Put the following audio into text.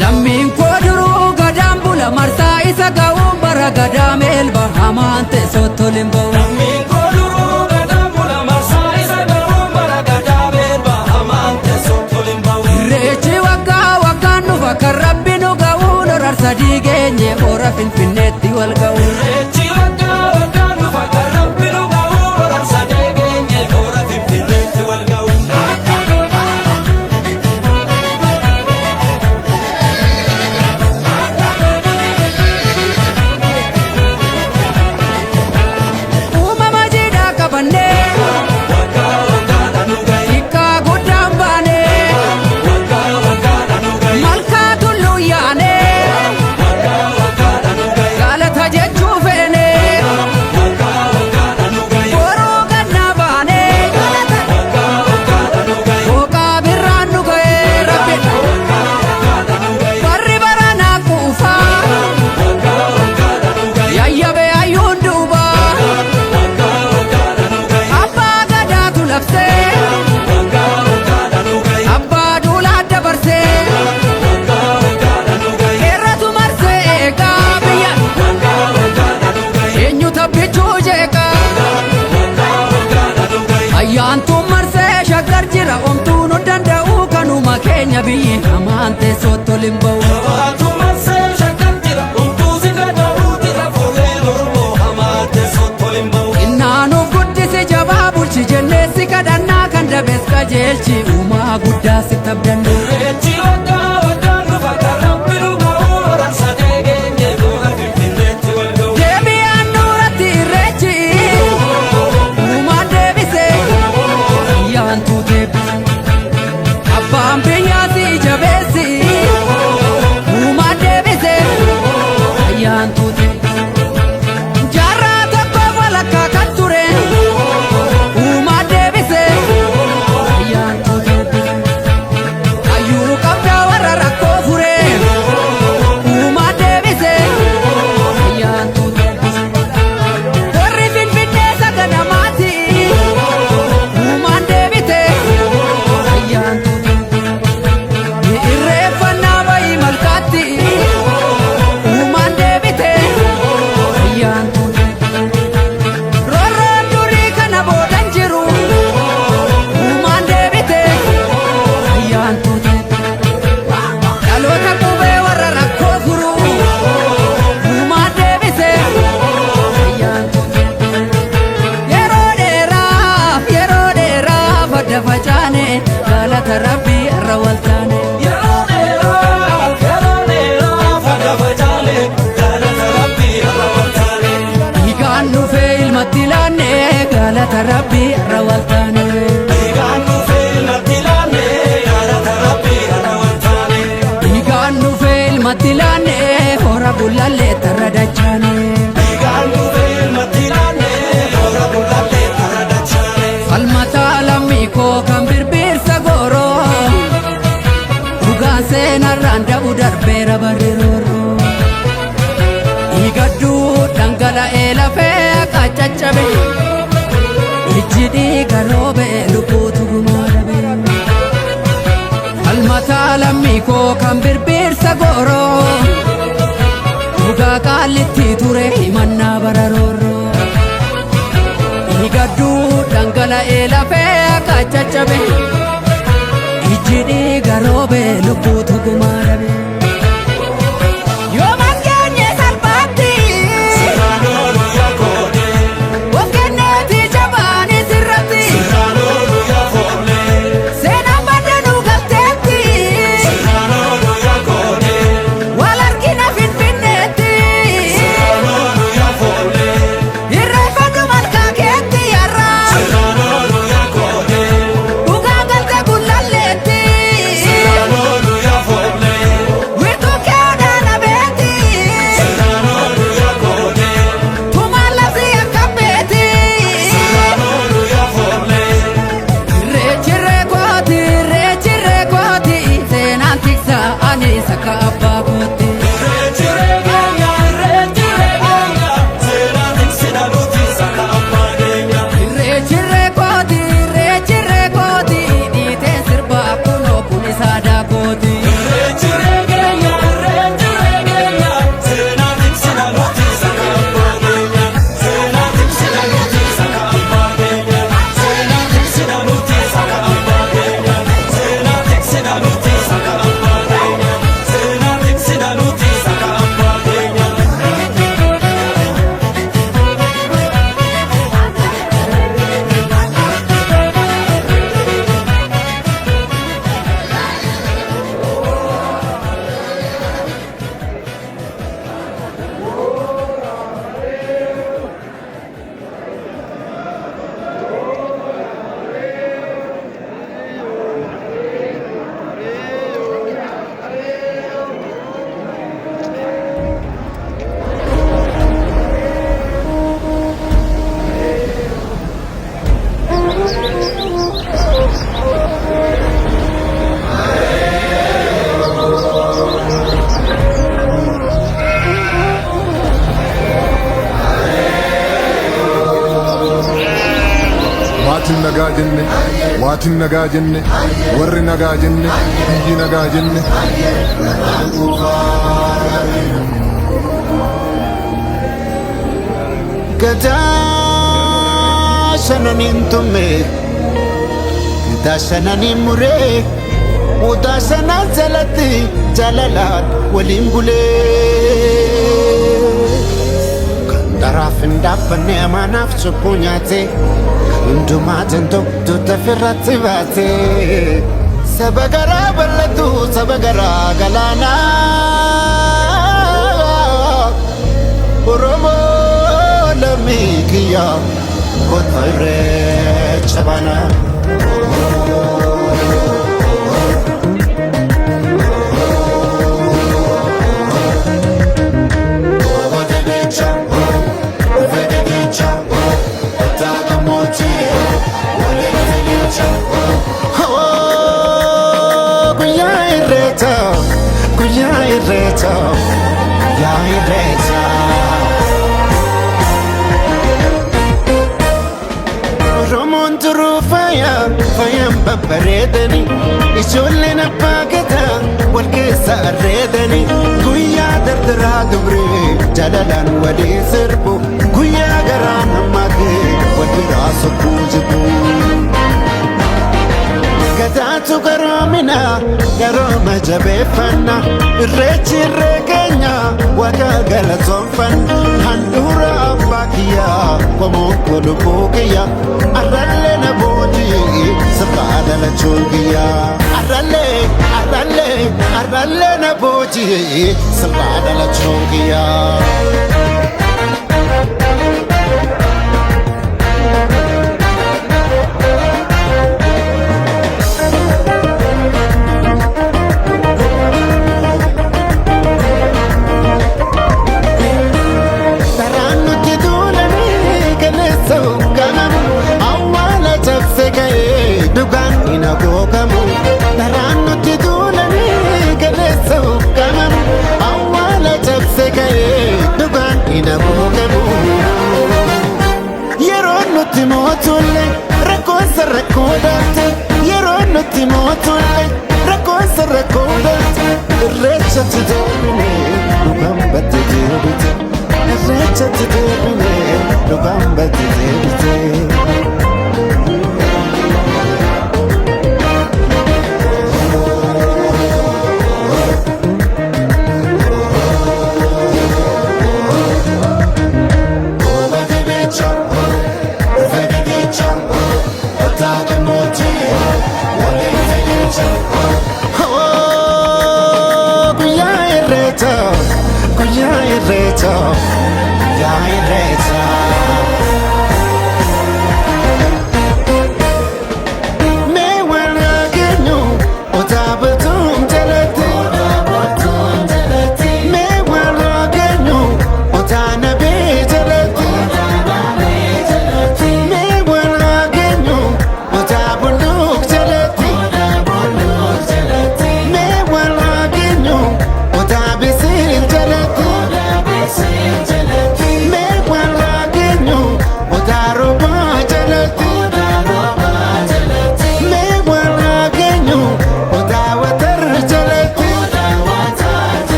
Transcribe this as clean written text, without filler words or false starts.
Lammiin koo duruu gadaan bula marsaa isa ga'uun bara gadaa meelba hamaan teessoo tolin ba'u. Lammiin koo duruu gadaan bula marsaa isa ga'uun bara gadaa meelba hamaan teessoo tolin ba'u. Irreechi waggaa waggaan dhufa kan rabbi nu ga'uun horar sadii geenye hora Finfinneetti wal ga'u. Irreechi waggaa waggaan dhufa kan rabbi nu ga'uun horar sadee geenye hora Finfinneetti wal ga'u. Uumama jiidhaa qabannee Waggaa waggaadhaan nu ga'e. xiqqaa guddaan baanee Waggaa waggaadhaan nu ga'e. malkaa tulluu yaanee Waggaa waggaadhaan nu ga'e. galata jechuu feenee Waggaa waggaadhaan nu ga'e. boruu gannaa baanee Waggaa waggaadhaan nu ga'e. hooqaa birraan nu ga'ee rabbi Waggaa waggaadhaan nu ga'e. barri baranaa quufaa Waggaa waggaadhaan nu ga'e. yayyabee hayyuun duubaa Waggaa waggaadhaan nu ga'e. abbaa gadaatu labsee Waggaa waggaadhaan nu ga'e. abbaa duulaa dabarsee Waggaa waggaadhaan nu ga'e. qeerratu marsee eegaa biyya Waggaa waggaadhaan nu ga'e. eenyu tabbichuu jeeqaa Waggaa waggaadhaan nu ga'e. ayyaantuun marsee shaggar jira omtuu nu danda'u kanuma keenya biyyi hamaan teessoo tolin ba'u. Jabaatu marsee shaggar jira. Homtuu si danda'uu jira. Fuulee Oromoo hamaa teessoo tolin ba'u. Innaanuuf guddisi jabaa bulchi jennee si kadhannaa kan dabees qajeelchi uumaa guddaa si tabdannu. Irreechi waggaa waggaan dhufa kan rabbi nu ga'u horar sadee geenye hora Finfinneetti wal ga'u. Deebi'aan duratti irreechi uumaan deebise ayyaantuu deebise abbaan biyyaa si jabeessi uumaan deebise ayyaantuu deebise jaarraa tokko walakkaa kan ture uumaan deebise ayyaantuu deebise hayyuu qabdaa warra rakkoo fure uumaan deebise ayyaantuu deebise. Warri Finfinnee saganamaati uumaan deebite ayyaantu irreeffannaa bayii malkaatti uumaan deebite ayyaantu roorroon durii kana boodan jiru uumaan deebite ayyaantu dhaloota qubee warra rakkoo furu uumaan deebise ayyaantu. Yeroo dheeraaf yeroo dheeraaf adda facaane galata rabbii irra wal taane. Yeroo dheeraaf yeroo dheeraaf adda facaane galata rabbii irra wal taane. Dhiigaan dhufee ilmatti laanne galata rabbii irra wal taane. Dhiigaan dhufee ilmatti laanne galata rabbii irra wal taane. Dhiigaan dhufee ilmatti laanne hora bulallee tarra dachaane. Dhiigaan dhufee ilmatti laanne hora bulallee tarra dachaane. Falmataa lammii koo kan birbirsa gooroo dhugaan seenarraan da'u darbeera barri roorroo. Dhiigadduu dhangala'ee lafee akka caccabe ijji dhiiga roobe lubbuutu gumaa dhabe. Falmataa lammii koo kan birbirsa gooroo dhugaa qaallitti ture himannaa bara roorroo. Dhiigadduu dhangala'ee lafee akka caccabe ijji dhiiga roobe lubbuutu gumaa dhabe. Yoomas geenye salphaatti Sirraan oolu yaa koodee of kenneeti jabaanis irratti sirraan oolu yaa foollee seenaan baddanuu galteetti sirraan oolu yaa koodee wal argina Finfinneetti sirraan oolu yaa foollee irreeffadhu malkaa keetti yarraa sirraan. Maatiin nagaa jenne, waatiin nagaa jenne, warri nagaa jenne, biyyi nagaa jenne. Gadaa shananiin tumme, gadaa shananiin muree, odaa shanan jalatti jaalalaan waliin bulee. Kan daraaf hin dhaabbanne amaanaaf cubbuu nyaate, kan hundumaa danda'u tuuta firratti baate. Saba garaa bal'atu, saba garaa galaanaa. Oromoo lammii kiyya kottu irreecha baana. Guyyaa irreechaa, guyyaa irreechaa, guyyaa irreechaa. Oromoon turuu faaya, faayaan babbareedani. Ijoolleen abbaa gadaa wal keessa arreedani. Guyyaa dardaraa dubree jaalalaan walii sirbu. Guyyaa garaan hammaatee wal biraa sokkuu jibbu. Gadaatu garoomina, garooma jabeeffanna. Irreechi irree keenya, waaqa galatoonfanna. Handhuura abbaa kiyyaa, qomoon koo lubbuu kiyya. Arrallee na boojii, sirraa dhalachuun kiyya. Arrallee, arrallee, arrallee na boojii, sirraa dhalachuun kiyya. Karaan nuti duulanii kaleessa hooganamu, awwaala cabse ka'ee dhugaan hin hagoogamu. Karaan nuti duulanii kaleessa hooganamu, awwaala cabse ka'ee dhugaan hin hagoogamu.